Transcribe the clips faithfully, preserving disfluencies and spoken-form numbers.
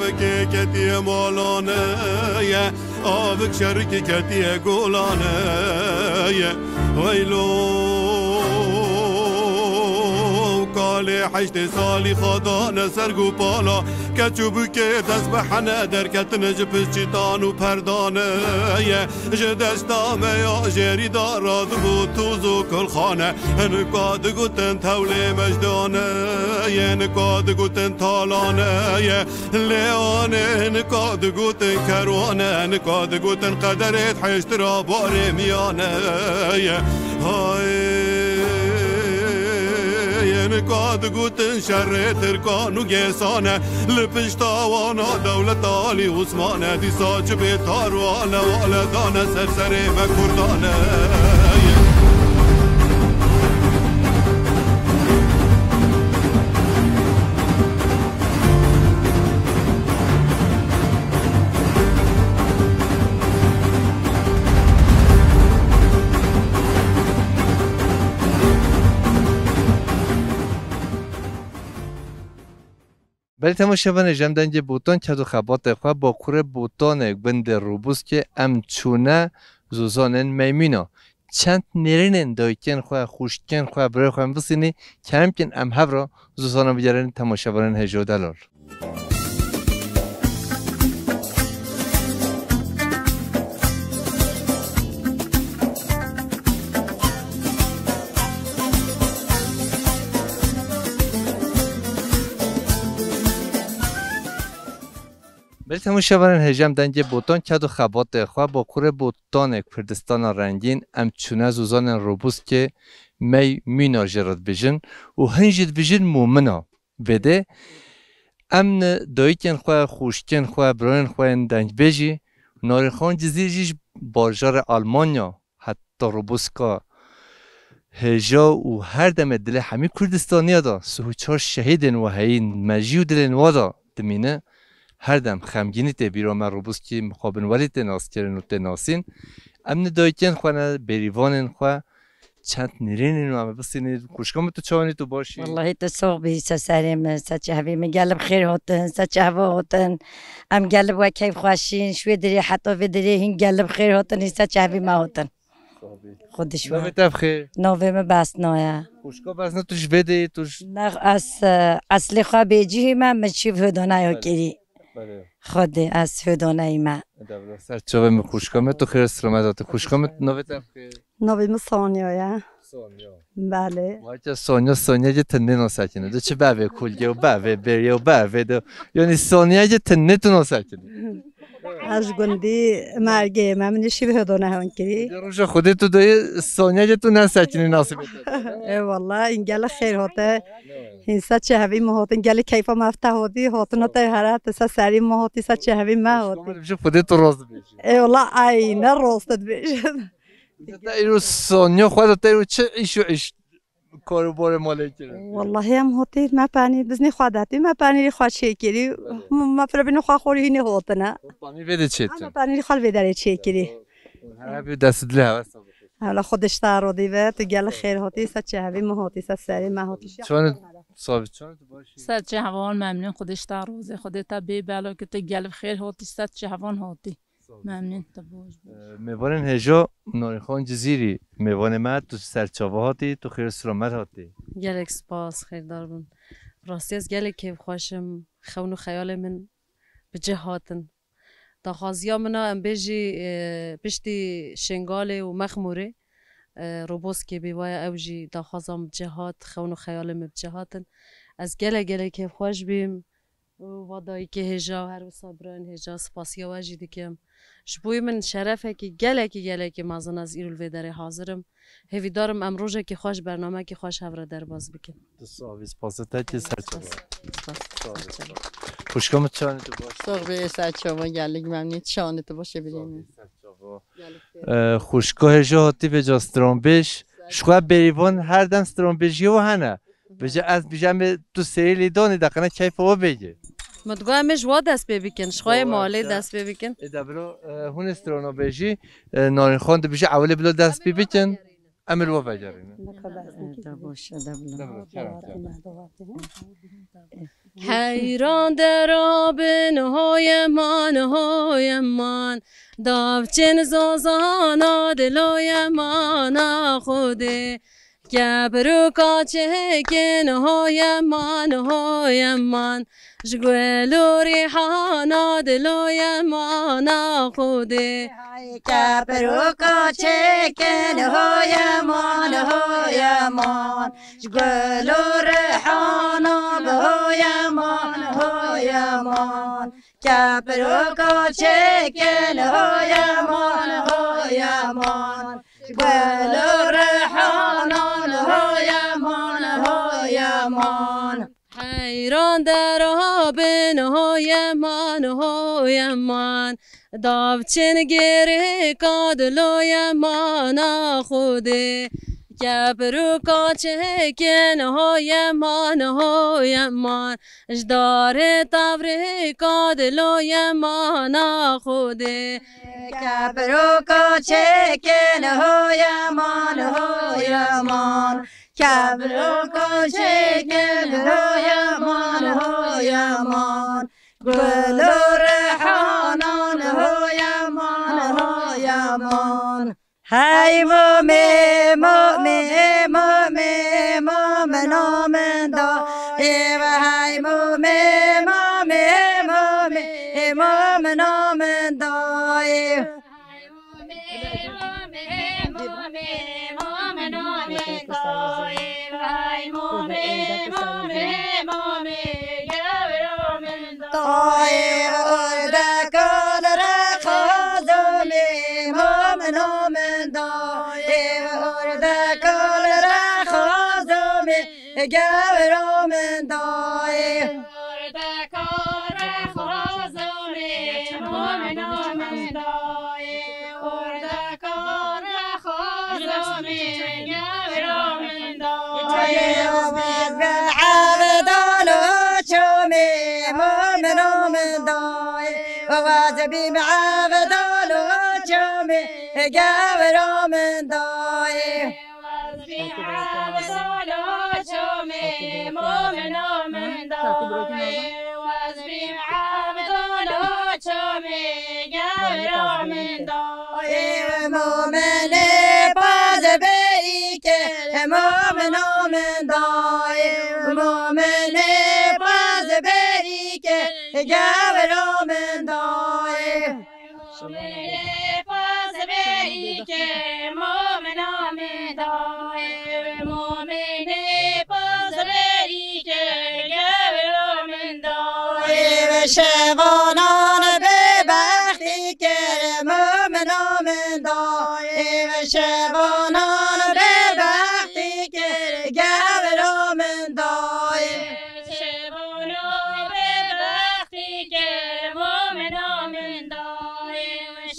Vekê ketiye malane ye, avik şerikî ketiye golane ye. Weylo kalê heştê salî xadane ser gopala, keç û bûkê dest bi hene derketine ji pişt çîtan û perdane ye. Ji desta me ya jêrî da radibû toz û kulxane. Hinika digotin tewlê mejdane ye, hinika digotin talane ye. Lê anê hinika digotin kerwane, hinika digotin qederê dihêştira barê miyane ye. Hay, hinika digotin şerê Tirkan û Gêsane. Li pişta wana dewleta Alî Osmane, dîsa çi bê tar wale wale dane ser serê me Kurdane. Belê temaşevanê, ji em dengê Botan ked û xebatê xwe bakurê Botanê gundê Rûbûskê em çûne zozanên Meymîna. Çend nêrînên dayikên xwe, xwişkên xwe, birayê xwe em bisînî, kerem kin em hev re zozana bigerin temaşevanên hêja û delal. Belê temaşevanên hêja em dengê Botan ked û xebatê xwe bakurê Botanê Kurdistana rengîn em çûne zozanên Rûbûskê Meymîna jê re dibêjin û hin jî dibêjin Mûmina. Vêdê em ni dayikên xwe, xwişkên xwe, birayên xwe yên dengbêjî, Narînxan Cizîr jî ji bajarê Almanya heta Rûbûska hêja û her demê dilê hemî Kurdistaniya de sih û çar şehîdên we heyî mejî û dilên we de dimîne. Her dem xemgînî tê bîra me, Rûbûskî mixabin welî tê naskirin û tê nasîn. Em ni dayikên xwe ne, bêrîvanên xwe, çend nêrînên wan me bisînî. Xwişka min, tu çawanî, tu başî? Wellahî tu sox bî, se serê min, se çehvî min, gelib xêr hatin, se çehva hatin. Em gelib we keyf xweşîn, ji wê dirê heta vê dirê hîn gelib xêr hatin, hîn se çehvî me hatin. Xwedî ji we. Navê te bi xêr? Navê min Besna ye. Xwişka Besna, tu ji vê de yî, tu ji Ne, ez, e, eslê xwe bêcîhî me, min çîv hêdana ya Belê. kirî. Belê. Xwedê ez hêdaneyî me. Dewla ser çavê min xwişka me, tu xêr selamet hatî. Xwişka min, navê te bi xêr? Navê min Sonya ye. Sonya. Belê. Wayke Sonya, Sonya ye, tu nênasekine. De çi bevê kulge û bevê bêrye û bevê de. Yani Sonya ye, tu nê tu nasekine. Ez ji gundî Mergê me, min şîv hêdana hewn kirî. Di roja Xwedê tu dayê Sonya ye, tu nesekinî nasibê te. E, walla, hîn gelek xêr hate. Hîn se çehevî me hatin, gelê keyfa me hevte hotî, hatina te here, te se serî me hotî, se çehevî me hotî. Ji Xwedê tu roz dibêjî. Ê wala, ay, ne roz te dibêjin. Te îro Sonya xwe de te îro çi îş û îş, karobarê malê kirin? Wallahî em hotî me penî, biznî xwe detî, me penîrî xwe çêkirî. Me, me firevînê xwe xorî hînê hotine. Panî vê de çêtin. Em penîrî xwe li vê derê çêkirî. Her bi dest dilê heves. Hewla Xwedê ji te razî be, tu gelek xêr hatî, se çehevî me hatî, se serê me hatî. Çawanî, sabî, çawanî tu baş î? Ser çehvan memnun, Xwedê ji te razî, Xwedê te bê bela ki tu gelek xêr hatî, ser çehvan hatî. Sağ ol. Memnun, tu baş bî. Ee, mêvanên hêja, Narînxan Cizîrî, mêvanê me, tu ser çava hatî, tu xêr û selamet hatî. Gelek spas, xêrdar bin. Rastî ez gelek kêfxweş im, xewn û xeyalê min bi cih hatin. Daxwaziya min a, em bêjî, e, piştî Şêngalê û Mexmûrê, e, Roboskê bî, waya ew jî daxwaza min bi cih hat, xewn û xeyalê min bi cih hatin. Ez gelek, gelek kêfxweş bîm û va dayikê hêja, her wisa birayên hêja, spasiya we jî dikim. Ji bo min şerefekî gelekî, gelekî mezin ez îro li vê derê hazir im. Hêvîdar im em rojekî xweş, bernamekî xweş hev re derbas bikin. Tu sax bî, spasê te kê ser çava. Spas. Sağ ol. Xwişka min, çawanî tu baş? Sox bê, ser çava, gelek memnî. Çawanî tu baş ê birî min? Sağ ol, ser çava. Gelek Ee, xwişka hêja hatî vêca stranbêj. Ji xwe bêrîvan her dem stranbêjiyê we hene. Vêca ez bijemê tu sêrî lê danî, deqene keyfa we bêje. Min digot em ê ji wa dest pê bikin, ji xwe yê malê dest pê bikin. Ê de biro, e, hûn ê strana bêjî, e, Narînxan dibêje ewilê bila dest pê bikin. Em li we vegerîne. Ê, da boş e, da bila. Da bila, kerem, kerem. Heyran derabin hoyeman, hoyeman. Davçin zozana dil hoyeman a Xwedê. Kebir û kaçekin hoyeman, hoyeman. Ji gul û rîhana dil hoyeman a Xwedê. Kebir û kaçekin hoyeman, hoyeman. Ji gul û rihana bi hoyeman, hoyeman. Kebir û koçekin hoyeman, hoyeman. Ji gul û rihanan hoyeman, hoyeman. Heyran derabin hoyeman, hoyeman. Davçin girêka dil hoyeman a Xwedê. Kebir û koçekin hoyeman, hoyeman. Ji darê tevrêka dil hoyeman a Xwedê. Kebir û koçekin hoyeman, hoyeman. Kebir û koçekin hoyeman, hoyeman. Gul û rihanan hoyeman, hoyeman. Hey momê, momê, momê, momê, momê, hey momê, momê, momê, momê, momê, momê, momê, momê, momê, momê, Dayê ordekan re xazomê, momino min dayê ordekan re xazomê, gewro min dayê. Ordekan re xazomê, momino min dayê ordekan re xazomê, gewro min dayê. Waz bi evdalo çomê, momino min dayê. Waz bi evdalo çomê, gewro min dayê. Waz bi evdalo çomê, momino min dayê. Waz bi evdalo çomê, gewro min dayê. Mominê paz berî kir, momino min dayê. Mominê paz berî kir, gewro min dayê. Mominê paz berî kir, momino min dayê. Mominê paz berî kir, gewro min dayê. Şevanan bêbextî kir, momino min dayê. Şevanan bêbextî kir, gewro min dayê. Şevano bêbextî kir, momino min dayê.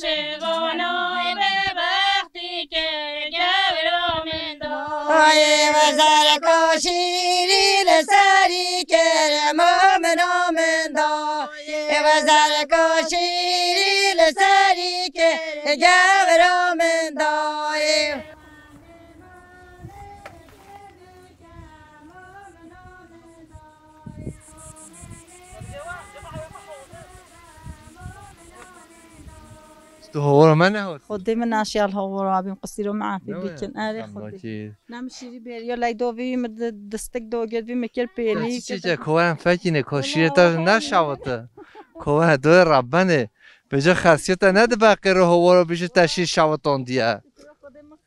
Şevano bêbextî kir, gewro min dayê. Wezar koşîrî li serî kir, momino min dayê. Wezar koşîrî li serî kir, gewro min dayê. Tu hawara me nehot? Xwedê min naşiyal hawara abim qisîro me afî bikin. Erê Xwedê. Nam şîrî bêriya leydo vî min di-, distik do gird vî min kir pêlî. Çiçe kowan fekîne ko şîrê te naşawite. Kowa doye Rabbane. Beca xasiyete ne dibe qêro hawara bije te şîr şawitondiye.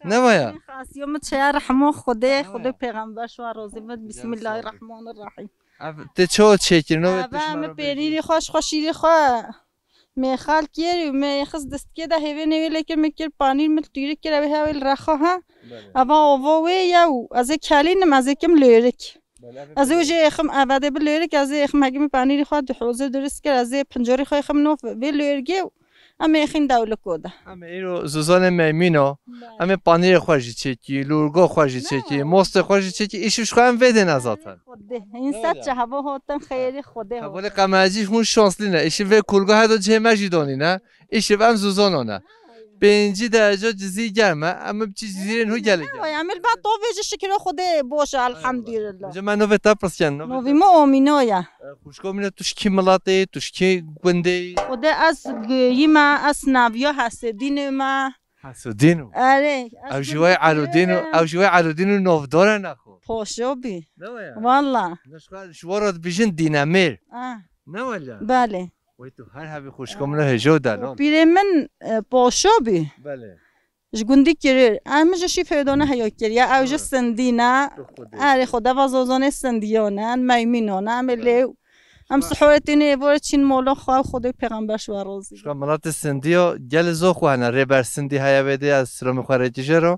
Ne waya? Xasiyo min çeya rehmo Xwedê, Xwedê pêxember şwa rozê min. Bismillahirrahmanirrahîm. Ev te ço çêkirino ve? Eve min pênîrî xwe, ji xwe şîrê xwe mêxal kir û me xiz distkê de hêvê nêvê lê kir, min kir panîr, min tûyrik kir, ew ê hewê li rexa ha. Eva ova wê ye û ez ê kelînim, ez ê kim lêrik. Ez ê jê êxim, eve dê bi lêrik, ez ê êxim hegimî panîrî xwe di hozê durist kir, ez ê pincorî xwe êxim nov vê lêrgê û em êxîn dewliko de. Em ê îro zuzanê meymîno, em ê panîrê xwe jî çêkî, lûrgo xwe jî çêkî, mostê xwe jî çêkî, îşî ji xwe em vê dêne zaten. Xwedê, hîn sed çe heva hotin xeyrî Xwedê. Hevalê qemecî hûn şanslî ne, îşî vê kulgo her do cihê me jî donî ne, îşî em zuzano ne. Pêncî derece Cizîr germ e. Em biçî Cizîrê nû gelek germ. Ay, em li ba tovê ji şikiro Xwedê boş e, elhamdülillah. Ji me navê te pirsken, navê Novî te? Me Omîno ye. E, xwişko min e, tu ji kî miletê, tu ji kî gundê? Xwedê ez guyî me, ez naviya Hesûdînê me. Hesûdîn û? Erê, ez Ew jî gundî wey Elûdîn û, Kirê. Ew jî wey Elûdîn û navdar e nexwe. Poşo bî. Ne we ya? Walla. Ne ji xwe, ji we re dibêjin Dînemêr. Ah. Ne wele? Belê. Wey tu her hebî xwişka min hêja û delal. Pîrê min, e, Poşo bî. Belê. Ji gundî Kirir. Em ji şîf hêdona heya kiriye. Ew ji Hı. Sindî ne. Tu xwedê. Erê, xwe deva Zozanê Sindiyan e. Meymînan e. Em ê Belê. lê Em sihorê tînê êvarê çîn mola xwe û Xwedê pêxember ji we razî. Şka miletê Sindiya gelê zor xwe hene. Rêber Sindî heye vê de, ez silamê xwe rêkî jê re.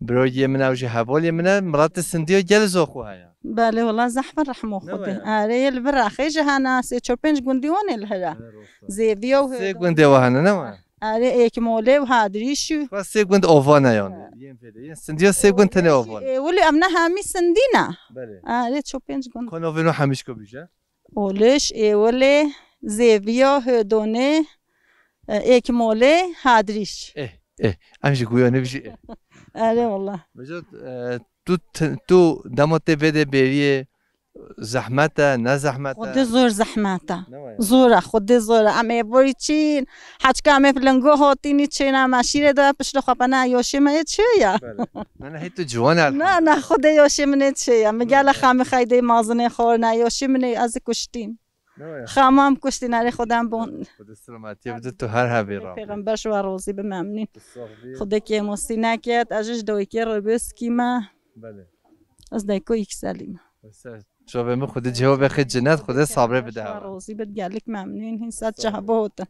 Birayê min ew jî hevalê min e. Miletê Sindiya gelê zor xwe heye. Belê, wela zehf e rehmo Ne Xwedê. waya? Erê, yê li vir rexê jî hene. Sê çar pênc gundî wan ê li here. Ne rosta. Zêviya û Sê Hêdon. gundê we hene, ne we? Erê, Êkmolê û Hadrîş û Xwe sê gund ova ne yani. Erê. Yên vê de. Yên Sindiya sê gund tenê ova ne. Ê, wili em ne hemî Sindî ne. Belê. Erê, çar pênc gund. Ko navê no hemî şko bîje? Oliş, Êwilê, Zêviya, Hêdonê, e, Êkmolê, Hadrîş. Eh, eh. Em jî guya nivî jî eh. Erê wala. Mijot, e, tu t-, tu dema tê vê de bêriyê zehmet e, ne zehmet e? Xwedê zor zehmet e. Ne waya? Zor e, Xwedê zor e. Em ê borî çîn, Heçka em ê fi lingo hatînî çêna me şîrê de piştre xwe pena yoşê me yê çê ye. Bele. Ne, ne, hê tu ciwan e. Na, na, xwedê yoşê min ê çê ye. Min gele xamî xeydê mazinê xorne, yoşê min ê ez kuştîn. Ne waya? Xamam kuştîn, erê xwedem bon. Xwedê silametiyê bide tu her hebî ra. Pêxember ji we rozî bi memnîn. Tu sax bî. Xwedê kêmosî neket, ez ji dawîkê ribêskî me. Bele. Ez dayko yükselî me. Ser çavê min Xwedê cihê we bixê cinet, Xwedê sabrê bide hewa. Rozî bit, gelek memnûn hîn, ser çehbo hotin.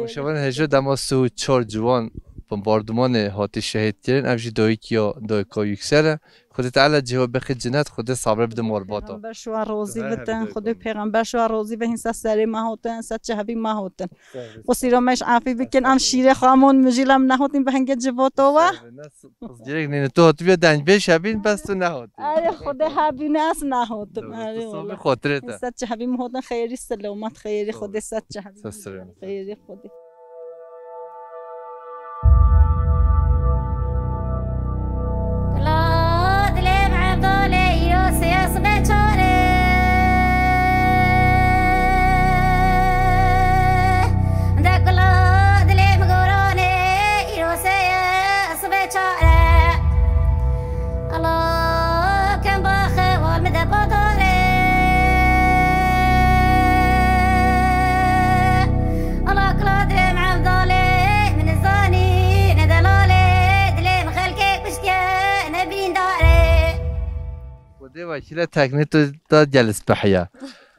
Şevan hêjo dema sê û çar ciwan bombardumanê hatî şehîd kirin, ev jî dayik ya dayika Yüksel e. Xwedê Teala cihê we bixê cinet, Xwedê sabrê bide morbata. Pêxember şiwa rozî bitin, Xwedê pêxember şiwa rozî be hîn ser serê me hotin, ser çehbî me hotin. Qusîra me ji afî bikin, em şîrê xamon mijîl em nehotin bi hingê civata we. Gerek nîne tu hatibiye dengbêj hebîn, bes tu nehotî. Erê Xwedê hebîne ez nehotim. Erê wala. Xotirê te. Set çi hebî min hotin xeyrî, selamet xeyrî Xwedê, set çi hebî. Xeyrî Xwedê. Kula dilê min Evdalê îro sê sibê çar e. De kula dilê min goranê îro sê sibê çar e. Ala kem baxê wal min de badar e. Ala kula dilê min Evdalê min zanî ne delalê, dilê min xelkê kuştiye ne bîndar e. Xwedê wekîle teknî tu da gel spihiya.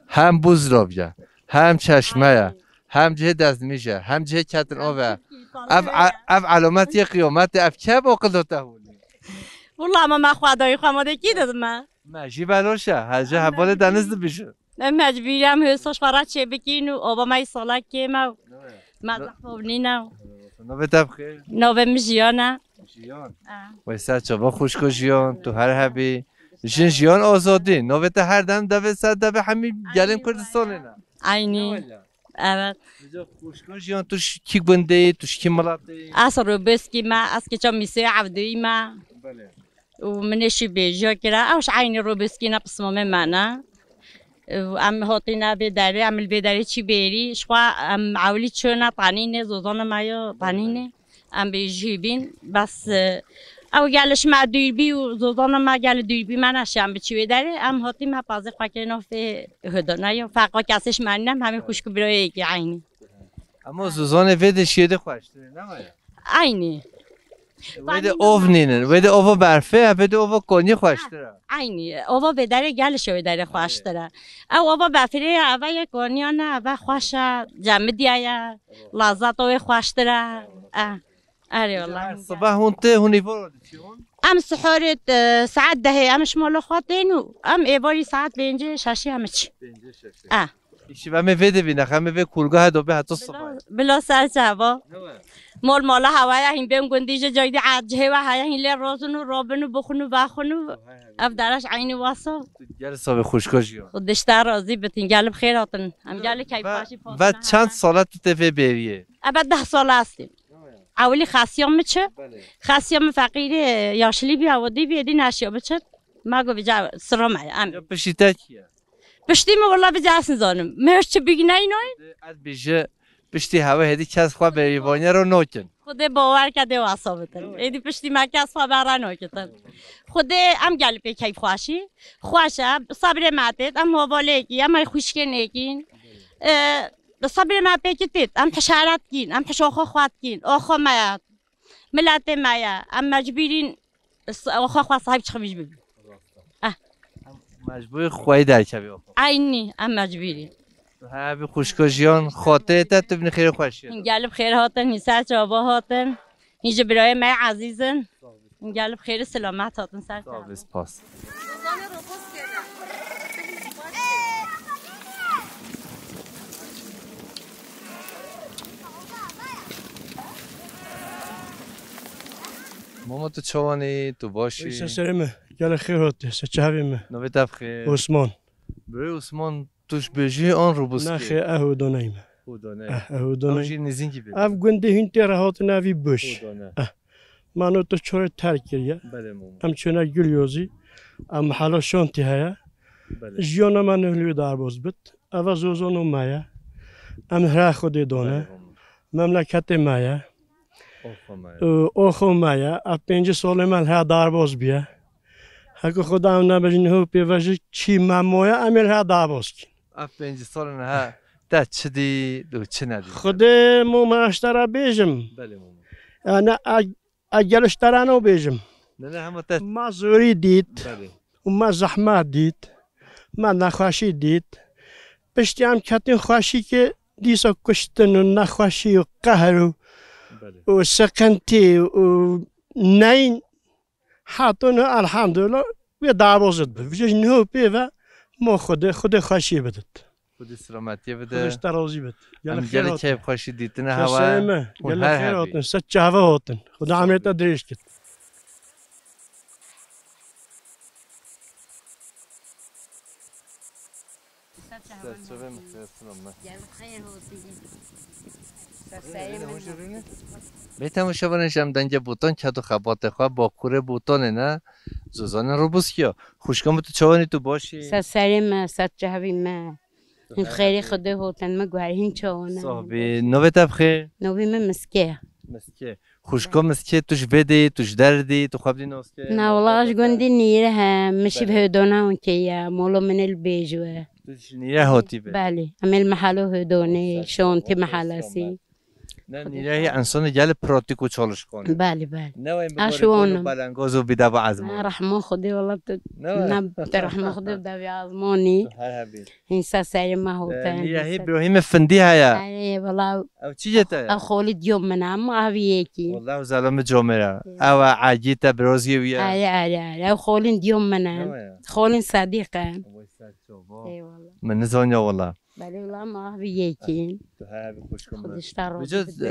Hem buz robiya, hem çeşme ye, hem cihê destmîj e, hem cihê ketin ov e. Ev, ev elamet yê qiyametê, ev kê bo qil do te hûnî? Wala ma me xwedayî xwe ma de kî didime? Me jî beloş e, her ji hevalê deniz dibijin. Em mecbûr em hê soş xwe re çêbikîn û ava me îsala kêm e û me zehf ov nîne. Navê te bi xêr? Navê min Jiyan e. Jiyan. E. Wey ser çava xwişko Jiyan, tu her hebî. Jin jiyan azadî. Navê te her dem devê ser devê hemî gelên Kurdistanê ne. Eynî. Ne wele? Evet. Ji xwişko Jiyan, tu ji kî gundê yî, tu ji kî miletê yî? Ez Rûbeskî me, ez kêça Mîsê Evdûyî me. Belê. Û min ê şî bêjiya kira, ew ji eynî Rûbeskî ne, pismamê me ne. Û em hatîne vê derê, em li vê derê çî bêrî, ji xwe em ewilî çûne Tanînê, zozana me ya Tanînê. Em bêjî bîn, bes, e, ew gel ji me dûr bî û zozana me gel dûr bî, me neşiyan biçî wê derê. Em hatî me pazê xwe kirin û fê hidana yo. Feqa kesê ji me nîne, em hemî xwişk û birayê yekî eynî. Ama zozanê vê de şiyê de xweştir e, ne waya? Eynî. Wê de ov nînin, wê de ova berfê, ev de ova konî xweştir e. Eynî, ova vê derê gel ji wê derê xweştir e. Ew ova befirê ye, eve yê koniyan e, eve xweş e, cemidiye ye, lazeta wê xweştir e. E, erê wala. Sibah hûn tê, hûn îvara diçî hûn? Em sihorê, e, saet dehê em ji mala xwe tên û em êvarî saet pêncê şeşê em çi. Pêncê şeşê. E. Îşî em ê vê de bîne, em ê vê kurga hedo bê heta sibah. Bila ser çava. Mol mala hewaya hîn bên gundî ji caydî a cihê we heye hîn lê rozin û robin û bixwin û vexwin û ev deraş eynî wasa. Gel sabê xwişko jiyan. Û dişta razî bitin, gel bi xêr hatin. Em gel keyf başî. Ve çend sala tu tê vê bêriyê? Ebe deh sala estî. Ewilî xasiya min çi? Belê. Xasiya min feqîrî, yaşlî bî, ew dî bî, êdî neşiya biçin. Ma go vêca sira me ye, em. Ya piştî te kî ye? Piştî min wela vêca ez nizanim. Min hiç çi bîg neynoy. Ez bêje piştî hewe hêdî kes xwe berîvaniye re nakin. Xwedê bawer ke dê wesa bitin. Êdî piştî me kes xwe bere nakitin. Xwedê em gelî pê keyfxweşî. Xweş e, sebrê me têt, em hevalêkî, em ay xwişkênêkîn. E, Bi sebrê me pêkî têt, em hişaret kîn, em hişa xwe xwet kîn, oxo me ye, miletê me ye, em mecbûrîn s-, oxo xwe sahîb çixibîj bibîn. Eh. Em mecbûrî xweyî derkevî oxo. Eynî, em mecbûrîn. Tu hebe xwişko jiyan xotê te, tu binî xêr û xweşiyê. Gelib xêr hatin, hîn ser çava hatin, hîn ji birayê me ezîz in. Gelib xêr û selamet hatin ser çava. Sağ ol, spas. Mama, tu çawanî, tu başî? Wisa serê me, gelek xêr hatî, ser çavê me. Navê te bi xêr? Osman. Birê Osman, tu ji Bêjî an Rûbûskê? Nexê, ev Hûdoneyî me. Hûdoneyî. Eh, ev Hûdoneyî. Ew jî nêzînkî bê. Ev gundê hîn tê re hatine evî Buş. Hûdone. Eh. Mano tu çorê terk kiriye. Belê, Mamo. Em çûne Gulyozî. Em mihala şantî heye. Belê. Jiyana me nihliyo darboz bit. Eva zozano me ye. Em hira Xwedê done. Belê, Mamo. Memleketê me ye. Oxo me ye. Û oxo me ye. Ev pêncî solê me hira darboz biye. Heke Xweda em nebijin ho pê ve ji çî me moye, em ê hira darboz kîn. Ev pêncî solên he te çi dî û çi nedî? Xwedê Mamo, ez te re bêjim. Belê, Mamo. Yani, a, a geliş te re nabêjim. Ne, ne, hema te Ma zorî dît. Belê. Û me zehmet dît. Me nexweşî dît. Piştî em ketin xweşîkê, dîsa kuştin û nexweşî û qehr û, Belê. û siqintî û neyin. Hatûn, elhamdulillah, wê dawozit bi. Vijej niho pê ve mo Xwedê, Xwedê xweşî bidit. Xwedê selametiyê bide. Xwedê ji te razî bit. Em gelek keyf xweşî dîtine hewa. Keseyê me, gelek xêr hatin, ser çava hatin. Xwedê emrê te dirêj kit. Serçavê min xêr, silam me. Gel xêr hotî. Rîne, hûn jî rîne. Bê temaşevanên ji em dengê Botan, ked û xebatê xwe, Bakurê Botanê ne, zozanên Rûbûskiya. Xwişka min, tu çawanî, tu başî? Ser serê me, ser çavî me. Hûn xêrê Xwedê hotin, me guherîn çawan e. Sohbî, navê te bi xêr? Navê me Miske ye. Miske. Xwişko Miske, tu ji vê dê, tu ji der dî, tu xwe bidî naskê? Na, wala ji gundî Nîre he, min şîv Hêdona hûn keye, molo min ê li Bêjû ye. Tu ji Nîre hatî be? Belê, em ê li mehalo Hêdonê, Şontî mehalesî. Ne, Nîre hî ensonê gelê pratîk û çalışkan e. Belê, belê. Ne wayî biborî bolo belengoz û bî deva ezmanî. Rehma Xwedê, wala tu ne te rehma Xwedê bi devê ezmanî. Her hebî. Hîn ser serê me hotin. Nîre hî bro hî me findî heye. Erê, wala. Ew çi jê te ye? Ew xolî diyo min e, em avî yekî. Wala ew zala min comê re. Ew e, egî te birozî wî ye. Erê, erê, erê. Ew xolîn diyo min e. Xolîn Sedîq e. Eyvallah. Min nizaniya wala. Belê, wala em avî yekî. Tu her hebî xwişko min. Xwedê ji te razî bit.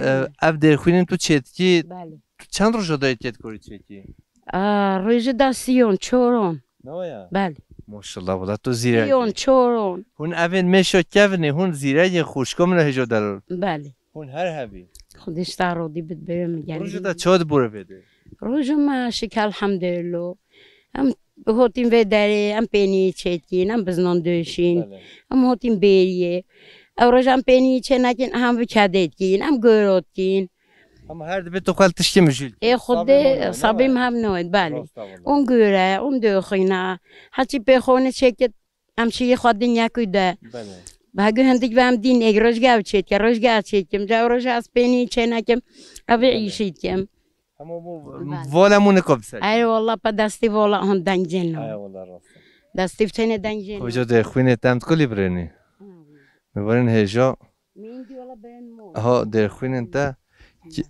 Ev dêrxwînên tu çêdikî. Belê. Tu çend roja dayê têt korî çêkî? A, rojê da sîyon, çoron. Ne waya? Belê. Maşallah, wala tu zîrek. Sîyon, çoron. Hûn evên mêşo kevnê, hûn zîrekê xwişko min hêjo deror. Belê. Hûn her hebî. Xwedê ji te razî bit, bêrê min gelî. Rojê te çawa dibûre vê dê? Rojê me şik elhamdülillah. Em hotîn vê derê, em pêniyê çêdikîn, em biznan döşîn. Belê. Em hotîn bêriyê. Ew roj em pêniyê çênekîn, em bi kedê dikîn, em goro dikîn. Ama her dibê tu xwe li tiştê mijûl. Ê Xwedê, sabê min hev newêt, belê. Hûn gore, hûn döxîna. Heçî pê xonê çêkit, em şiyê xwe dinya ku de. Belê. Hegû hindik ve em dîn êk rojge ew çêdike, rojge ez çêdikim. Ca roj ez pênî çênekim, ev ê îşî dikim. Hema bu vola mû niko bi ser. Erê wala pe destê vola hûn deng jêno. Ay wala rast. Destê bi tenê deng jêno. Hoca dê xwînê tem kulî birênî. Min verin hêja. Mendî wala beren mo. Ha, dêrxwînên te ki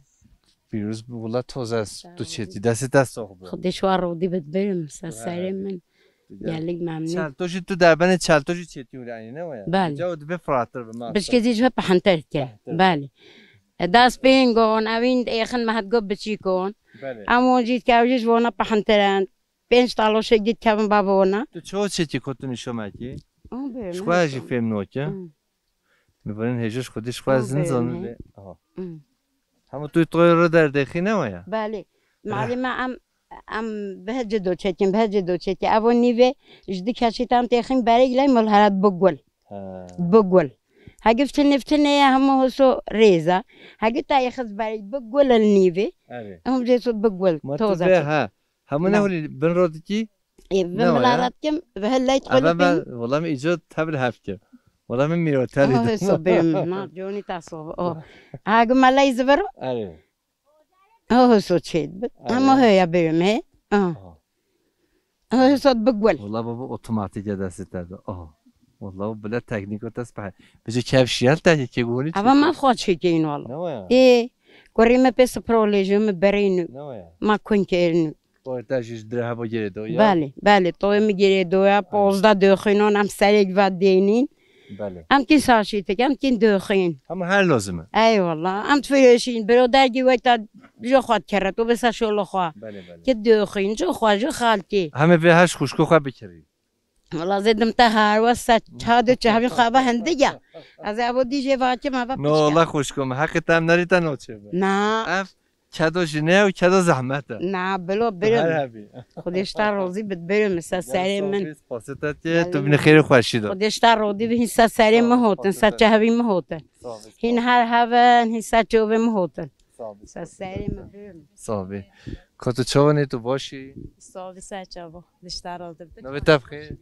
pîroz bi, wila toz ez tu çêtî. Destê te sox bi. Xwedê şwa rodî bit birim, ser serê min. Gelek memnun. Çelto jî tu derbenê çelto jî çêtî wî, eynî ne waya? Belê. Ca dibê firatir bi ma. Biçkê jî ji ve pehintir ke. Belê. E, dest pêngon, evîn êxin mehet go biçîkon. Belê. Em on jî ke ew jî ji vona pehintiren. Pênc taloşê gît kevin bavona. Tu ço çêtî kotin şomekî? Şxwe jî fêm noke. Li virên hêja ji xwedî ji xwe ez nizanim lê. Aha. Hemû tu toyê re derdêxî ne waya? Belê. Malê me em, em bi hecê do çekin, bi hecê do çekin. Evo nîvê ji di keşî tam têxin berê gilay mol herat bi gul. He. Bi gul. Hegi fitinê fitinê ye hemû hoso rêza. Hegi ta yê xiz berê bi gul el nîvê. Erê. Hûn jê so bi gul. Ma tu toza bê çek. Ha. Hemû ne holî bin ro dikî? E, bi Ne waya? Milarat kim, bi helleyt Eve xolî me, bin. Wala me îco tebil hevkim. Wala me mîrotelî Oh, de. So bim, na, Johnny ta so. Oh. Ha, gu melay zivero? Erê. Oh, so çêd bi. Erê. Ama hoya bim, he? Ah. Ah. Oh, so bi gul. Wala baba otomatik ya destê te de. Ah. Wala o bile teknîko te speh. Bizi kev şiyel te ki gonî Ava çi? Ma xo çekeyîn wala. Ne waya? E, kurî me pê sprolêjî me bereynu. Ne waya? Ma kun kernu. Toyê te jî ji dirê hebo girê do ya? Belê, belê, toyê min girê do ya, Aynen. Pozda döxînon, em serêk va dênîn. Belê. Em kîn saşîtik, em kîn döxîn. Hema her lazim e. Eyvallah, em firoşîn, biro dergî wek ta jo xwe keret, û besa şolo xwe. Belê, belê. Ki döxîn, jo xwe, jo xalkî. Hemê vê her ji xwişko xwe bikirî. Wala zêdim te her wes se çad û çavî xwe ve hindik ya. Ez ê evo dî jê vakim eve No, piçke. Allah xwişko min, heqê te em nerî te noçê be. Na. Ev Kedo jî ne ye û kedo zehmet e. Na, bilo, Tu birim. Her hebî. Xwedê ji te rozî bit, birim, ser serê min. Spasê te tê, tu Gelin. Binê xêrê xweşî de. Xwedê ji te rozî bit, hîn ser serê Sağ ol, min hotin, spasê ser te. Çehvî min hotin. Sağ ol, Hîn spasê. Her hevin, hîn ser çovê min hotin. Sağ ol, Ser spasê serê te. Min birim. Sağ ol. Ka tu çawa nê, tu baş î? Sağ ol, ser çava. Xwedê ji te rozî bit. Navê te bi xêr?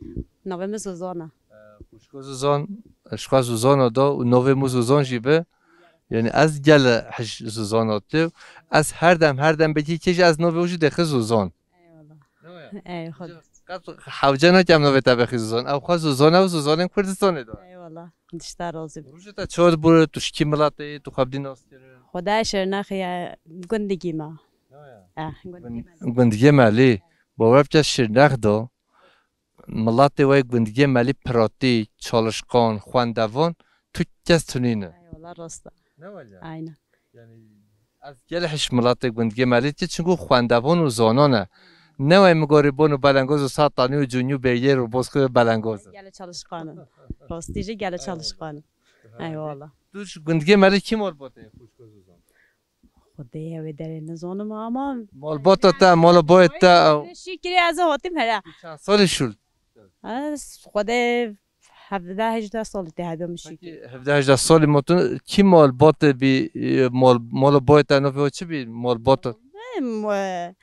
Navê min Zuzana. Ee, Xwişko Zuzan, ji xwe Zuzana da û navê min Zuzan jî bi. Yani ez gele hiş Zuzana tê. Ez her dem, her dem bekî kê jî ez navê wî jî dêxi Zuzan. Eyvallah. Ey, xwe. Qet hewce nakem navê te bexî Zuzan. Ew xwe Zuzan e û Zuzanên Kurdistanê de. Eyvallah. Xwedê ji te razî be. Rojê te çawa bû, tu ji kî miletê yî, tu xwe bidî nas kirin? Xwedê Şirnexê ye, gundikî me. Ya, ya. Eh, gundikî Gund-, me. Gundikê Melî. Bawer bike Şirnex de. Miletê we gundiyê Melî piratî, çalışkan, xwendevan, tu kes tunîne. Eyvallah, rast e. Ne wele? Aynen. Yani, ez gelek hiş miletê gundiyê Melî ki, çinku xwendevan û zanan e. Ne wey mi gorî bon û belengoz û satanî û cûnî û bêyê û bozkir û belengoz e. Gelek çalışkan in. Rastî jî gelek çalışkan in. Eyvallah. Eyvallah. Tu ji gundiyê Melî kim ol bote xwişko Zuzan? Xwedê ew ê derê nizanim ama Malbata te, mala bayê te, ew. Şîkirê ez ê hatim here. Çend salî şûl? Ez xwedê hevdeh hejdeh salî tê hebim şîkir. Peki, hevdeh hejdeh salî ma tu kî malbatê bî, e, mal, mala bayê te navê çi bî? Malbata. Em, e,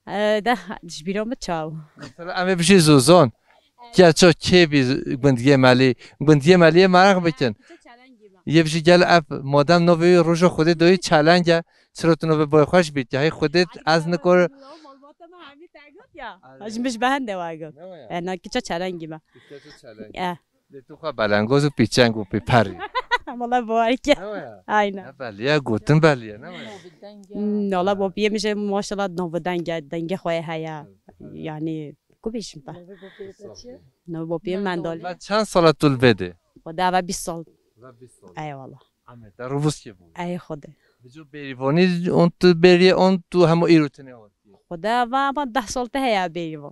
e, de, ji bîra min çaw. Mesela em ê bijî Zozan. Keça kê bî gundiyê Melî? Gundiyê Meliyê meraq bikin. Yê bijî gel ev madem navê wî roja Xwedê doyî çeleng e. Çira tu navê boy xweş bî? Hey Xwedê ez nikor. Malbata me hemî te got ya. Ay. Ji min ji behende wa got. Ne wa ya? E, na kiça çelengî me. Kiça çelengî. E. Lê tu xwe belengoz û pîçeng û pîperî. Wala bawer ke. Ne wa ya? Aynen. Ne belî ye, gotin belî ye, ne wa ya? Hmm, wala bopiyê min jî maşallah navdeng e, dengê xwe heye. Evet. Yani, ku bêjim te? Navê bopiyê te çi ye? Navê bopiyê Mendal. Mendal. Ve çend sala tu li vê de? Xwedê eve bîst sal. Ve bîst sal. Eyvallah. Amê te rûvuz kê bû? Ey Xwedê. Bi cû bêrîvanî on tu bêrî on tu hema îro tenê hatî. Xwedê eve ama deh sal te heye bêrîvan.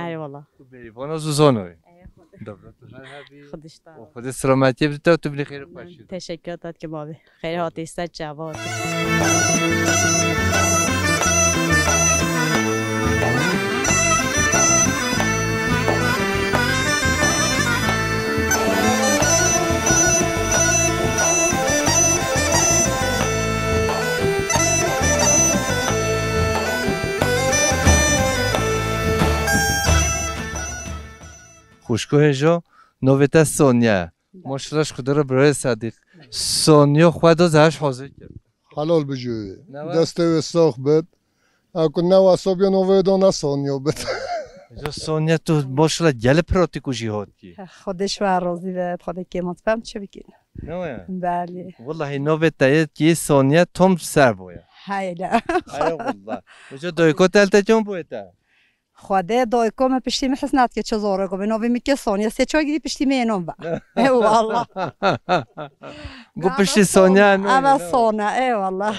Eyvallah. Tu bêrîvana Zuzanoyê. Ey Xwedê. Dobra tu her hebî. Xwedê ji te. Û Xwedê selametiyê bide te û tu binê xêrê xweşî de. Teşekkür ederim abi. Xêr hatî, ser çava hatî. Xwişko hêja, navê te Sonya ye. Maşallah ji Xwedê re birayê Sedîq. Sonya xwe da zeheş hazir kir. Helal bijî. Ne we? Destê wê sax bit. Eku ne wesabî navê da ne Sonya bit. Hêja Sonya tu maşallah gelê pratîk û jî hat kî. Xwedê ji we razî be, Xwedê kêma te bim çi bikîn. Ne we? Belê. Wallahî navê te yê kî Sonya tom ser boye. Heyle. Eyvallah. Hêja dayika te li te çawan boye te? Xwedê dayko me piştî min his nedike çi zor e, go bê navê min ke Sonya, sê çar gidî piştî min ênon be. Ê wallah. Gu piştî Sonya ne? Eve Sonya, ê wallah.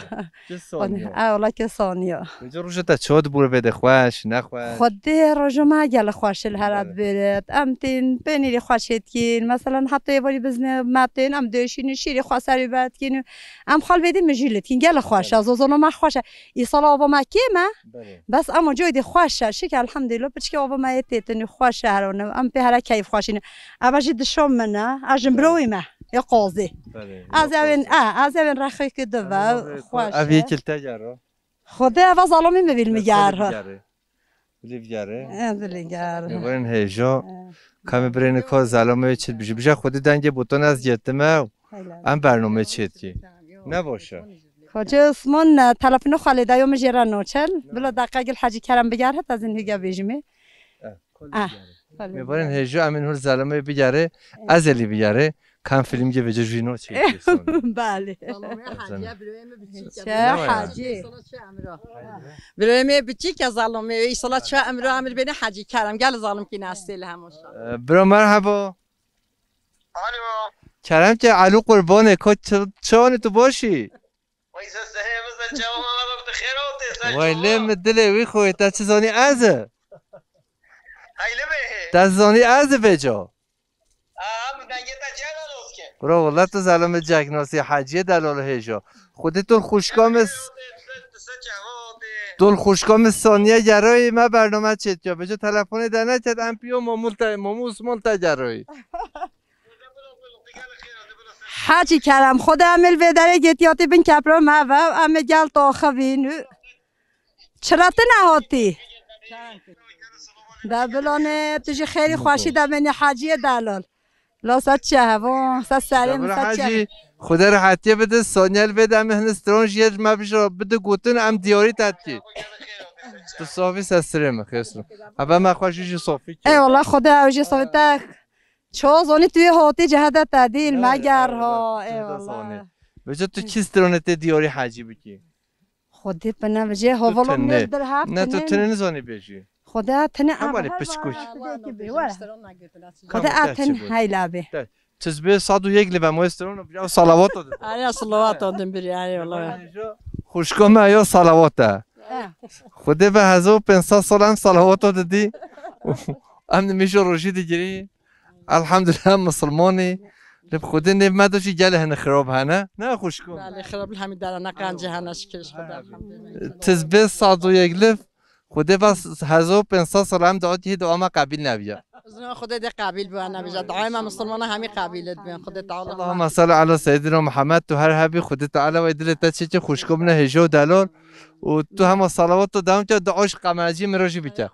Ke Sonya. Ê wallah ke Sonya. Vêca roja te çawa dibû, vê de xweş, nexweş? Xwedê roja me gelek xweş li here dibêret. Em tên pênîrê xweş hêtkîn. Meselen heta êvarî bizne me tên, em döşînin şîrê xwe serê bertkîn. Em xal vêdî min jî lêtkîn. Gelek xweş e, zozona me xweş e. Îsala ava me kêm e. Belê. Bes ema coydê xweş e. Şikir elhamdülillah, piçkê ava me yê têtin xweş e herone. Em pê here keyf xweşîne. Eva jî dişo min e. Ez jin birowî me. Yê qazê. Belê. Ez ewên, e, ez ewên rexê ki dive. Xweş e. Ev yekil te gero. Xwedê eva zalamê min vîl mi ger ha. Bilî vîgere. E, bilî ger. Mivarên hêjo. Kamê birêne ko zalamê çit bijî. Bija Xwedê dengê botan ez getime. Em bername çêtkî. Ne baş e. Xocê Osman, e, telefonu xalê dayo min jê re noçel. Bila deqe gil Hacî Kerem biger heta zin hüge bêjimê. Ah. Mivarên hêjo em ên hur zalamê bigere. Ez elî bigere. Kan film gibi vêca jî no çêkê son. Belê. Zalamê Hacî, birayê me biçîk e. Çe Hacî? Sana çe emra. Birayê me biçîk e zalamê. Îsala çe emra emir bêne Hacî Kerem. Gel zalim ki nestê li hemo şan. Bira merhaba. Alo. Kerem ke Alo qurbanê ko çi, çi anî tu başî? Vay sen sehê mi sen çawa mala bak de xêr ate sen. Vay lê mi dilê wî xo te çi zanî ez e? Heyle be. Te zanî ez e vêca. Aa, bu dengê te cihê de dost ke. Bro, wala tu zalim cihê nasî Hacîyê delal hêjo. Xwedê tu xuşka min s-, tu xuşka min Saniye geroyî me bername çêtkiya. Vêca telefonê de neçet em piyo mamul te, mamu Usman te geroyî. Hacî Kerem, Xwedê em ê li vê derê getiyatî bin kepra me ve, em ê gel taxivîn. Çira tu nehatî? De bilane, tu jî xêrî xweşî de benî Hacîyê delal. La se çi hevon, se serê min, se çi. Hacî, Xwedê rehetiyê bide, Sonya li vê de em hine stron jê me bijî bide gotin, em diyarî te dikî. Tu safî se sirê min, xêr sirê. Eve me xwe jî jî safî kir. Eyvallah, Xwedê ew jî safî te. Ço zonî tu yê hotî cehede te dîl, me ger ha, eyvallah. Vêca tu kî stronê tê diyarî Hacî bikî? Xwedê pine vêca, hovala min dir ha. Ne tu tine nizanî bêjî. Xwedê tine. Hevalê piçkûk. Xwedê a tine heyla bê. Tizbê sad û yek li vemoyê stron û biraz salawat o dide. Arê salawat o din birî, arê wala. Xuşko me ya salawat e. Xwedê ve hezar û pênc sed sal em salawat o didî. Em nimîşo rojî digirî. Elhamdülillah, em misilmanî. Li Xwedê nêv me de jî gelê hene xirab hene. Ne xuşko? Belê, xirab li hemî derana qencê hene, şikir ji Xwedê, elhamdülillah. Tizbê sad û yek liv, Xwedê ve hezar û pênc sed sal em dua dikî, dua me qebîl nebiya. Zina Xwedê de qebîl bû, nebija. Duayê me misilmana hemî qebîl dibin. Xwedê Teala. Allahümme salli ala seyyidina Muhammed, tu her hebî Xwedê Teala ve dilê te çêke xuşko bine hêjo delal. Û tu hema salawat tu dewam ke, dua ji qemercî mirojî bike.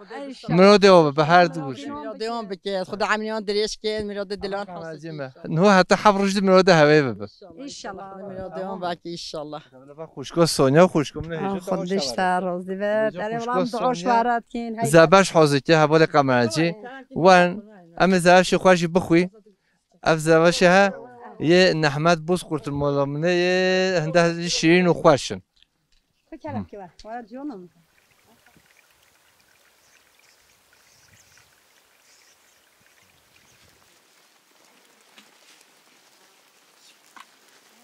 Mirodê o be, bi her du goşî. Mirodê wan bike. Xwedê emrê wan dirêj ke, mirodê dilan hasî. Niho heta heft roj di mirodê hevê bibe. İnşallah. Mirodê wan baki inşallah. Xuşko Sonya, xuşko min hêjo. Xwedê ji te razî be. Derê wala em dua şwara dikin. Zebeş hazir ke, hevalê qemercî. Wen, em ê zebeşê xwe jî bixwî. Ev zebeşê he, yê Nehmet Bozkurt'un mola min ê, yê hinde şîrîn û xweş in. Xwe kerem ki we. Wara ciyona min.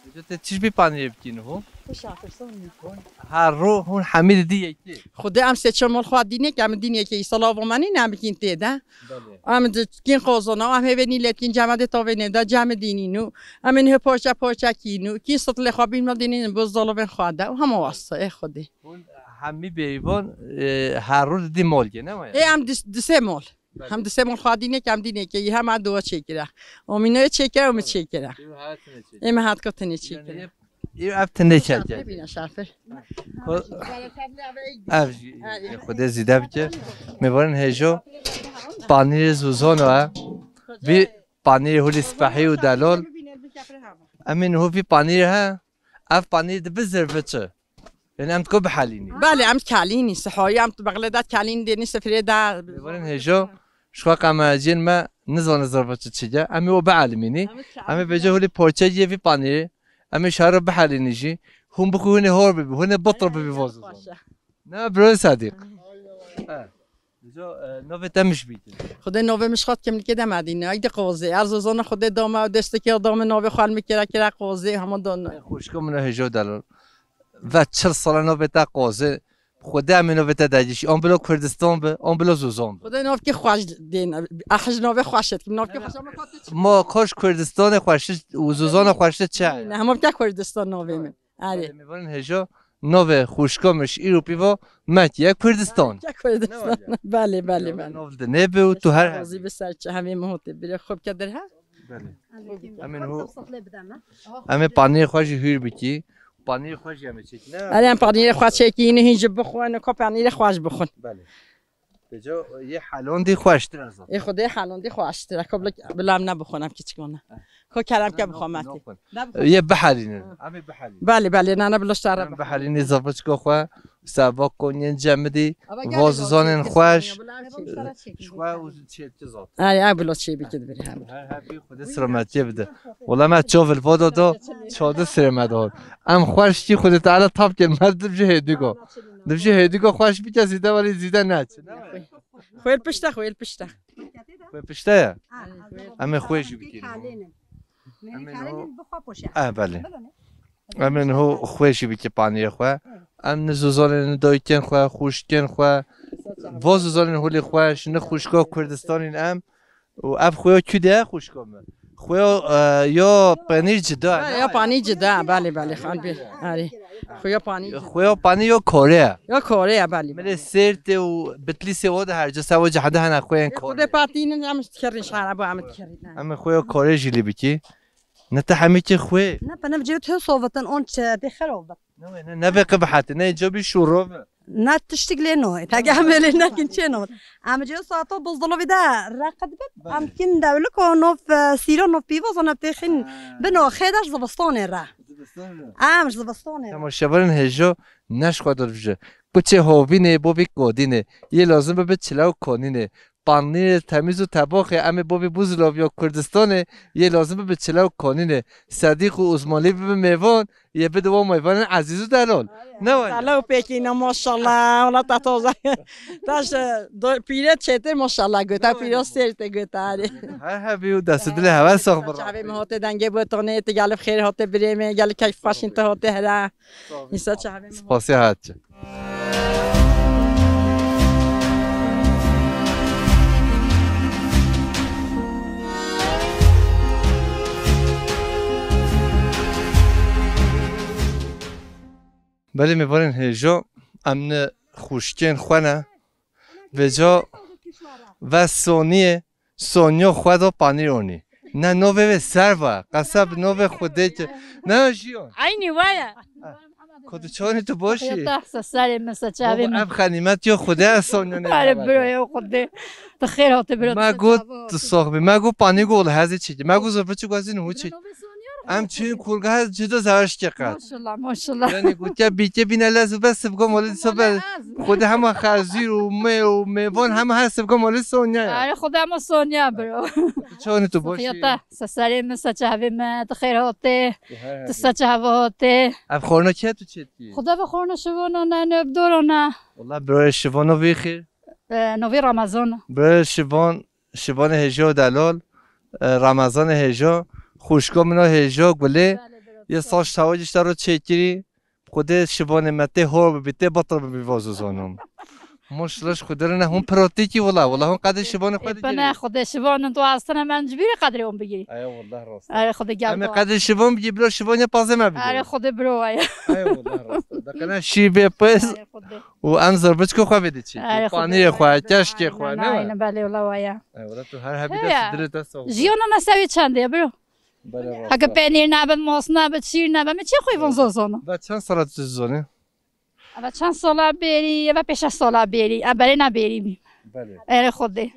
Vêca te çi ji bî panîrê bikî niho? Xweş e, xweş e. Her ro hûn hemî didî yekê. Xwedê em sê çar mal xwe dînê ke, em dînê ke îsal ava me nîne em bikîn tê de. Belê. Em di kîn qozona, em hêvê nî lêtkîn cemedê tavê nê de, cemê dînîn û em ê nihe parçe parçe kîn û kîn sitlê xwe bîn me dînîn bo zalovên xwe de û hema wasta ê Xwedê. Hûn hemî bêvan, e, her roj didî mol ke, ne waya? Ê, em di, di sê mol. Belê. Hem di sê mol xwe dînê ke, em dînê ke, yê hema dua çêkire. Omînoyê çêkire, û min çêkire. Ê me hat ko tenê çêkire. Ê ev tenê çêkire. Bîne şafir. Ko-, ev jî, Xwedê zîde bike. Mêvarin hêjo. Panîrê zûzon e. Vî panîrê hulî spehî û delol. Em ê niho vî panîrê he. Ev panîr dibe zirviçi. Yani em diko bihelînî. Belê, em dikelînî. Sihayî em tu bexlê de dikelînî, dênî sifrê de. Mêvarin hêjo, ji xwe qemerciyên me nizane zirviçi çi ye. Em ê o bielîmînî. Em ê vêca holê parçeyê vî panîrê. Em ê şaro bihelînî jî. Hûn bixwe hûn ê hor bibî, hûn ê bitir bibî vozizan. Ne bro Sedîq? He. Rica, e, navê te min ji bî kir. Xwedê navê min ji xwe kimlikê de Medîne. Ey de qozê. Erzozana Xwedê dame û destekê dame navê xwe min kira kira qozê hema dana. Ey xwişka min a hêja delal. Ve çil sala navê te qozê. Xwedê em ê navê te degîşî. An bila Kurdistan bi, an bila Zozan bi. Xwedê navkê xweş dên. Ehij navê xweş et. Navkê xweş ama kate çi? Ma koş Kurdistanê xweş û Zozana xweş çi? Ne, hema bike Kurdistan navê min. Erê. Belê, mêvanên hêja navê xwişka min ji îro pîva Mekiye Kurdistan. Mekiye Kurdistan. Ne var ya? Belê, belê, belê. Nav di nêbe û tu her Razî bi ser çi hemê min hotê bire xwe bike derhe. Belê. Em ê ho-, em ê paniyê xwe jî hûr bikî. Paniyê xwe jî em ê çêkî, ne? Erê, em paniyê xwe çêkî, yine hîn jî bixwin, ko paniyê xwe jî bixwin. Belê. Beca yê helondî xweştir e zaten. Ê Xwedê helondî xweştir e. Ko bila, bila em nebixwin em kiçik wana. Ko kerem ke bixwe metî. Yê biherînin. Em ê biherînin. Belê, belê, nane bila şere. Em biherînî zirviçko xwe. Seba konyên cemidî. Vozizonên xweş. Xwe û çêbikî zaten. Ay, ay, bila çêbikî dibirî hem. Her, her bir Xwedê selametiyê bide. Wala me çavil vodo do, çadı sirê me dihol. Em xweş ki Xwedê Teala tab kir, me dibjî hêdîgo. Dibjî hêdîgo xweş bike, zîde welî zîde neçin. Xwêl pişte, xwêl pişte. Xwê pişte ye? Em ê xwê jî bikînin. Em ê ho-, eh, belê. Em ê ho xwê jî bikî paniyê xwe. Em ni zozanê ni dayikên xwe, xwişkên xwe, vo zozanên holê xwe, ji ni xwişka Kurdistanîn em. Û ev xwêya kû de ye, xwişka min? Xwêya, e, ya penîr cida ye, ne? Ya panî cida, belê, belê, xan bir. Erê. Xwêya panî cida. Xwêya panî ya Kore ye. Ya Kore ye, belê, Milê belê. Sêrtê û Bitlîsê o de her ca se o cehde hene xwêyên Kore. Xwedê patînin, em dikirin şara bu, em dikirin. Em ê xwêya Kore jî lê bikî. Ne te hemî kir xwê? Ne, pe ne bi cêwt hê sovetin, on çe tê xerab. Ne wê, ne, ne bê qibihete, ne ca bî şûro bi. Ne tiştik lê nohê. Tege em ê lê nekin çê nohê. Em cê saeto bozdolovî de reqet bit. Belê. Em kin dewlik o nov, e, sîro nov pîvoz o ne têxin Ha. Bino xêdeş zivistanê re. Zivistan re. Em ji zivistanê re. Temaşevanên hêjo neş xwe dibije. Kuçê hovînê bo vî kodînê. Yê lazim bibe çile û konînê. Panîrê temîz û tebaxê em ê bovî bûziloviya Kurdistanê yê lazim bibe çile û konînê. Sedîq û Uzmalî bibe mêvan, yê bide wan mêvanên ezîz û delal. Ne wayne? Sala û pêkîne, maşallah, wela te toza. Te ji do-, pîre çêtir maşallah gote, pîro sêr te gote, erê. Her hebî û dest û dilê hewe sax bi. Çavê min hotê dengê bo tonê, ti gelib xêr hotê birê min, gelib keyf xweşîn te hotê here. Sağ ol. Îsa çavê min. Spasiya hat çi. Belê mêvanên hêjo, em ni xwişkên xwe ne. Vêca ve soniyê, sonyo xwe do panîr onî. Ne novê vê serva, qeseb novê Xwedê ki. Ne jiyon. Eynî we ye. Ku tu çonî tu boşî. Ya tahsa serê min se çavê min. Ev xenîmet yo Xwedê, ez sonya ne. Are biro yo Xwedê. Tu xêr hatî biro. Me got tu sox bî. Me got panî gol hezî çekî. Me got zirviçik wezîn hu çekî. Em çin kulga hez cida zavaş ke qat. Maşallah, maşallah. Yani got ya bîke bîne lez û bes sibgo moli sobe. Xwedê hema xezîr û me û mêvan hema her sibgo moli sonya. Are Xwedê hema sonya biro. Tu çonî tu boşî. Ya tahsa serê min se çavê min. Tu xêr hatî. Tu saça hava hatê. Ev xorna kê tu çêtkî? Xuda ve xorna şivana ne, ne bi dora ne. Wala birayê şivana vê xêr. E, novê Ramazan. Birayê şivan, şivanê hêjo delal, e, Ramazanê hêjo, xwişka min a hêjo gulê, yê saç tawacî işte ro çêkirî, Xwedê şivanê me tê hor bibî, tê batir bibî vazo zanim. Maşallah ji Xwedê re ne hûn pratîkî wila. Wila hûn qedê şivanê xwe digirî. Ê, pene Xwedê şivan tu astene men ji bîrê qedrê hûn bigirî. Ey wallah rast. Erê Xwedê gel. Em ê qedê şivan bigirî, bila şivanê pazê me bigirî. Erê Xwedê biro ey. Ey wallah rast. Daqene şî bê pêz. Erê Xwedê. Û em zirviçko xwe vê diçî. Erê Xwedê. Paniyê xwe, keşkê xwe, ne? Aynen, belê wila waya. Ey wala tu her hebî dest dilê te sağ ol. Jiyana ne sewê çendê biro. Belê rast. Heke penîr nebe, mos nebe, şîr nebe, me çi xwê von zozona. Ve çend sala tu zozonî? Eve çend sala bêrî, eve pêş sala bêrî, em berê ne bêrî bî. Belê. Erê Xwedê.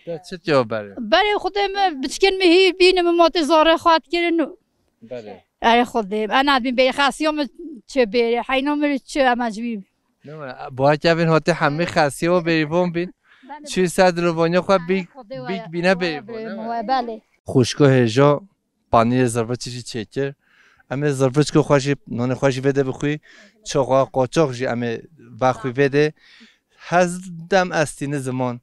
Te çi tiyo berê? Berê Xwedê me biçkin mi hî bîne mi matê zare xwat kirin. Belê. Erê Xwedê. En admin bêrî xasiyo mi çi bêrî, heyno mi çi emecbî. Ne mi? Bu hak evin hotê hemî xasiyo bêrî von bîn. Belê. Çi ser dilovanya xwe bîk, bîk bîne bêrî von. Belê. Xwişko hêjo. Paniyê zirviçî jî çêkir. Em ê zirviçko xwe jî, nonê xwe jî vê de bixwî. Çoxa qoçox jî em ê vexwî vê de. Hez dem estîne ziman.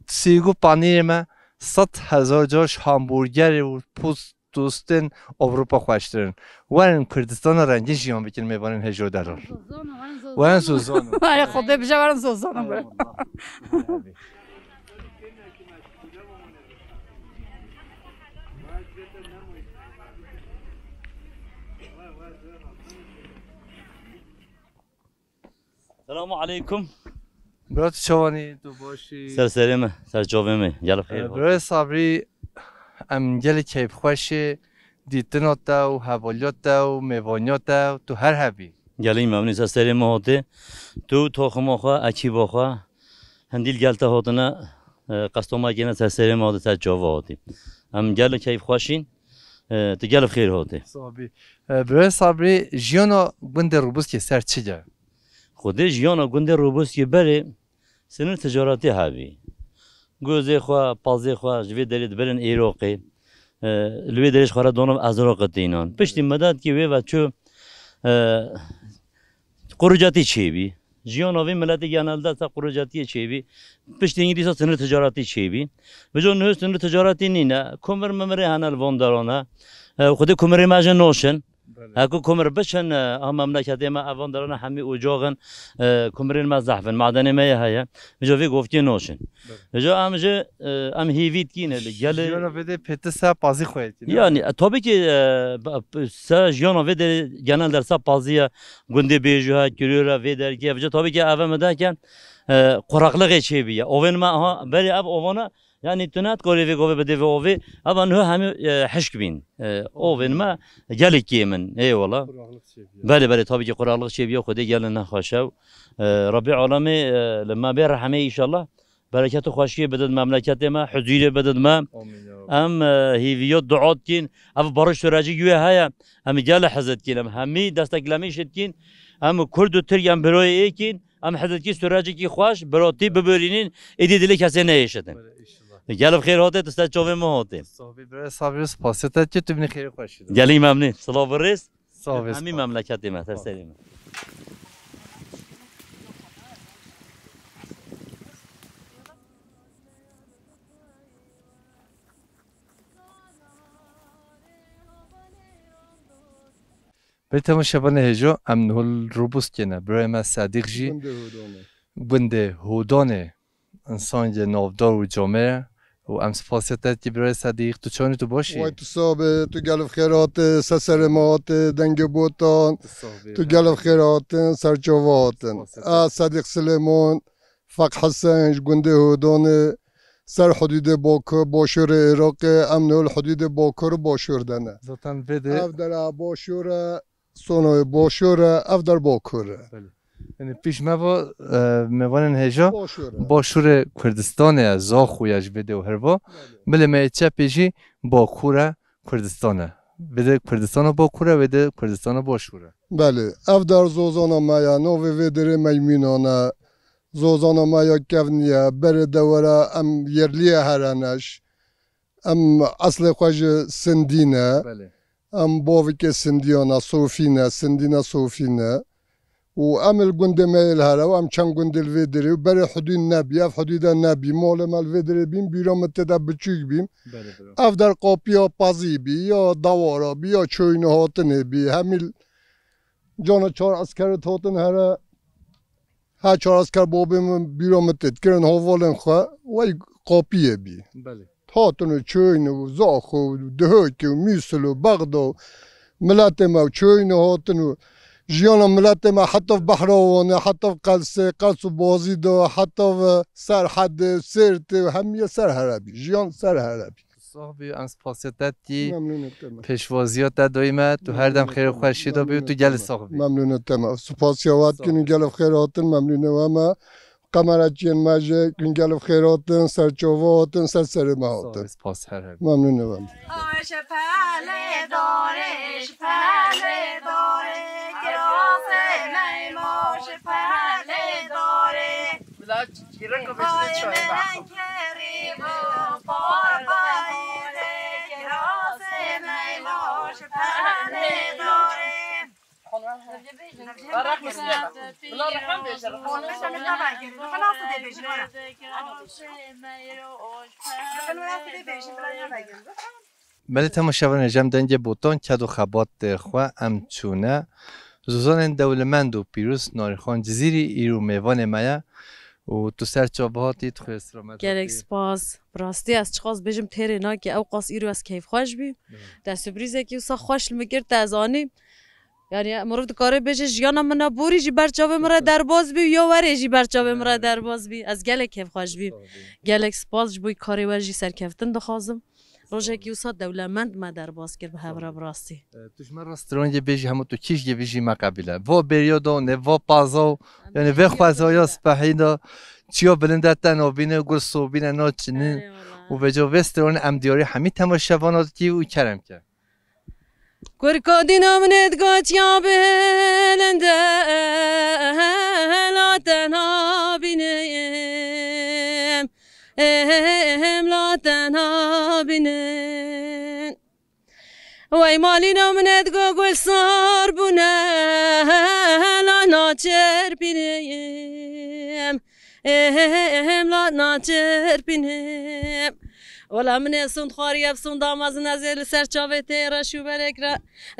Sîgû panîrê me sed hezar car ji hamburgerê û post tostên Ewropa xweştir in. Werin Kurdistana rengîn jiyan bikin mêvanên hêja û delal. Werin Zozano. Werin Zozano. Ay, Xwedê bije werin Zozano. Ay, be. Allah. Selamu aleykum. Bira, tu çawanî, tu baş î? Ser serê me, ser çavê me. Gelek xêr. Ee, hate. Birayê Sabrî, em gelek keyfxweş ê dîtina te û hevaliya te û mêvaniya te û tu her hebî. Gelek memnûn, ser serê me hatî. Tu, toxima xwe, ekîba xwe, hindî li gel te hatine, e, qesta me kêne, ser serê me hatî, ser çava hatî. Em gelek keyfxweş în. E, tu gelek xêr hatî. Sabrî. E, Birayê Sabrî, jiyana gundê Rûbûskê ser çi ye? Xwedê jiyana gundê Rûbûskê berê sinir ticaretî hebî. Gozê xwe, pazê xwe ji vê derê dibirin Êroqê. E, li wê derê ji xwe re donav Ezroqê tînan. Piştî medetkî wê ve çû, e, quricatî çêbî. Jiyana vê miletê genelde ser quricatiyê çêbî. Piştî hingî dîsa sinir ticaretî çêbî. Vêca niha sinir ticaretî nîne. Kumir mimirê hene li van deran e. E, Xwedê kumirê me jî naşin. Belê. Heko kumir biçin, e, a memleketê me evan deran e hemî ocax in, e, kumirên me zehf in, madenê me yê heye. Vêca vê govkê naşin. Belê. Vêca em jî, e, em hêvî dikîne li gelê. Jiyana vê de pêtir ser pazî xwe yê tîne. Yani, e, tabii ki, e, ba-, p-, ser jiyana vê de genel der ser pazî ye, gundê bêjû he, kirûr e, vê derkê ye. Vêca tabii ki ev e me derken, e, qureqlixê çêbîye. Ovên me, aha, berê ev ovana, yani tu nedikarî vê govê bidê vê ovê, ev niha hemî, e, hişk bîn. E, ovên me gelek kêm in, eyvallah. Qureqlix çêbîye. Belê, belê, tabii ki qureqlix çêbîye, Xwedê gelê nexweş e. E, Rebbî alemê, e, li me bê rehmê înşallah. Bereket û xweşiyê bidin memleketê me, huzûrê bidin me. Amîn ya Rabbi. Em, e, hêviya dua dikîn. Ev barış süreci wê heye. Em gelê hez dikîn. Em hemî desteklemî şidkîn. Em Kurd û Tirk em birayê êkîn. Em hez dikîn sürecekî xweş, biratî bibirînin. Êdî dilê kesê neyêşitin. Belê, înşallah. Gelê xêr hatê, tu ser çavê me hatê. Sabrî, Birayê Sabrî, spasiya te dikî, tu bînî xêrê xweşî de. Gelî memnî. Silav û rêz. Sağ ol. Hemî memleketê me, ser serê me. Bê temaşevanê hêja, em niha li Rûbûskê ne. Birayê me Sedîq jî gundê Hodanê. Gundê Hodanê. Însanê navdar û camêr e û em spasiya te dikî birayê Sedîq. Tu çawanî, tu baş î? Way tu sax bî, tu gelek xêr hatî, ser serê me hatî, dengê botan. Tu sax bî. Tu gelek xêr hatin, ser çava hatin. Spasiya te. Ez Sedîq Silêman, Feq Hesen, ji gundê Hodanê, ser hudûdê Bakur, başûrê Iraqê, em niha li hudûdê Bakur û başûr de ne. Zaten vê de ev dere başûr e, Sonoyê başûr e, ev der bakur e. Belê. Yani pêş me va, e, mêvanên hêja başûr e. Başûrê Kurdistanê ye, Zaxo ye ji vê de û herva. Belê. Milê me yê çepê jî Bakur e, Kurdistan e. Vê de Kurdistana Bakur e, vê de Kurdistana Başûr e. Belê. Ev der zozana me ye, navê vê derê Meymînan e. Zozana me ya kevnî ye, berê dewera em yerliyê here ne. Em eslê xwe ji Sindî ne. Belê. Em bavekê Sindiyan e, Sofî ne, Sindî ne, Sofî ne. Û em li gundê me yê li here û em çend gundê li vê derê û berê hudûd nebî, ev hudûde nebî. Malê me li vê derê bîn, bîra min tê de biçûk bîn. Belê, bro. Ev der qapiya pazî bî, ya dewara bî, ya çoyne hatinê bî. Hemî cana çar esker hatin here. Her çar esker babê min bîra min tê dikirin, hevalên xwe, wey qapiyê bî. Belê. Hatin û çûyîn û Zaxo û Dihokê û Mûsil û Bexda û miletê me û çûyîn û hatin û jiyana miletê me heta Behrawanê, heta Qelsê, Qels û Bazîda, heta Serhedê, Sêrtê û hemiye ser here bî. Jiyan ser here bî. Sax bî, em spasiya te dikî. Memnûnê te me. Pêşwaziya te doyî me, tu her dem xêr û xweşî de bî û tu gelî sax bî. Memnûnê te me. Spasiya we dikîn û gelek xêr hatin, memnûnê we me. Qemereçiyên me jî, hûn gelek xêr hatin, ser çava hatin, ser serê me hatin. Sax bî, spas her her. Memnûnê we me. Ji pelê dorê, ji pelê dorê, kirasê meyma ji pelê dorê. Bila çîrek bêjine çawa. Belê temaşevanê, ji em dengê botan ked û xebatê xwe em çûne. Zozanên dewlemend û pîroz Narîxan Cizîrî îro mêvanê me ye û tu ser çava hatî, tu xêr selamet hatî. Gelek spas. Bi rastî ez çiqas bêjim têrê nake, ew qas îro ez keyfxweş bîm. Evet. Te surprîzekî wisa xweş li min kir, te ez anî. Yani mirov dikare bêje jiyana min a borî jî ber çavê min re derbas bî û ya werê jî ber çavê min re derbas bî. Ez gelek kêfxweş bîm. Sağ ol. Gelek spas, ji bo karê we jî serkeftin dixwazim. Rojekî wisa dewlemend me derbas kir bi hev re bi rastî. E, tu ji me re straniyê bêjî hemû tu kî jî bêjî me qebîle. Va bêriya da ne va paza, yani vê xwezaya spehî da çiya bilinde te nabîne, gul sobîne naçine. Eyvallah. Û vêca vê stranê em diyarî hemî temaşevana dikî û kerem ke. Kurka dîna min ê digo çiya bilinde la te nabînim. Em la te nabînin. Wey malîna min ê digo gul sar bûne la naçerpînim. Em la naçerpînim. Wela min ê sund xwarî ev sunda mezin ez ê li ser çavê tê reş û berek re.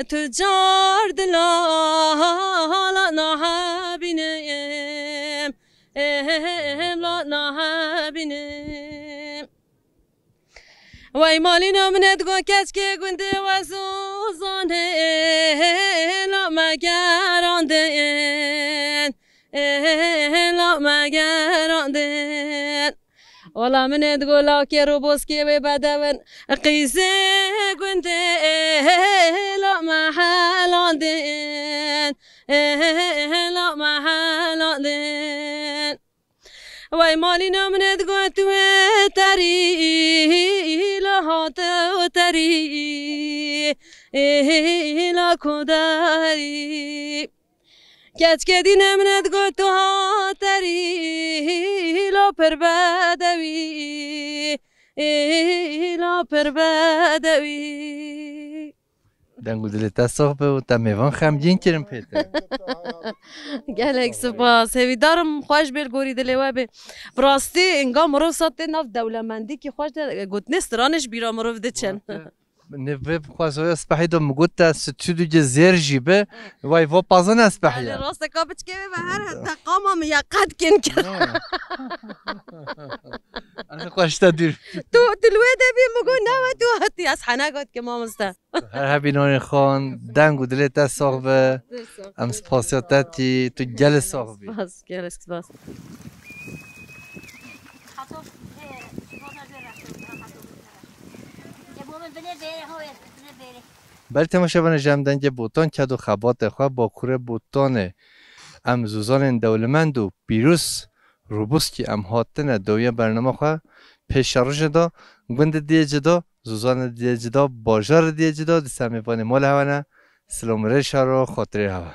Tu car dila la nahebînim. Em la nahebînim. Wey malîna min ê digo keçkê gundê we zozanê la me gerandin. La me gerandin. Wela min ê digo lawkê roboskê wê bedewin. Qîzê gundê la me helandin. La me helandin. Wey malîna min ê digo tu wê terî la hate û terî la koderî. Keçkê dîne min ê digo tu haterî la pir bedewî, la pir bedewî. Deng û dilê te sax be û te mêvan xemgîn kirin pê te. Gelek spas. Hêvîdarim xweş bê, li gorî dilê we bê. Bi rastî, inga mirov sa tê nav dewlemendîkî xweş de, gotinê stranê ji bîra mirov diçin. Nê vê xwezaya spehî de min got te stûdyoyê zêr jî be, wey va pazan ez spehî ye. Rasteka piçkê wê ve her te qama min ya qet kin kir. Ez xweş te dûr. Tu, tu li wê de bî, min got, "Ne we tu hatî." Ez hene got ki, "Mamoste." Her hebî Narîxan, deng û dilê te sax be. Em spasiya te tî, tu gelê sax bî. Spas, gelek spas. Belê temaşevanê, ji em dengê botan ked û xebatê xwe Bakurê Botanê. Em zozanên dewlemend û pîroz Rûbûskî em hatine dawiya bernama xwe pêşerojê da, gundê diyê cida, zozanê diyê cida, bajarê diyê cida, dîsa mêvanê mala hewa ne, silam rêşa ro, xatirê hewa.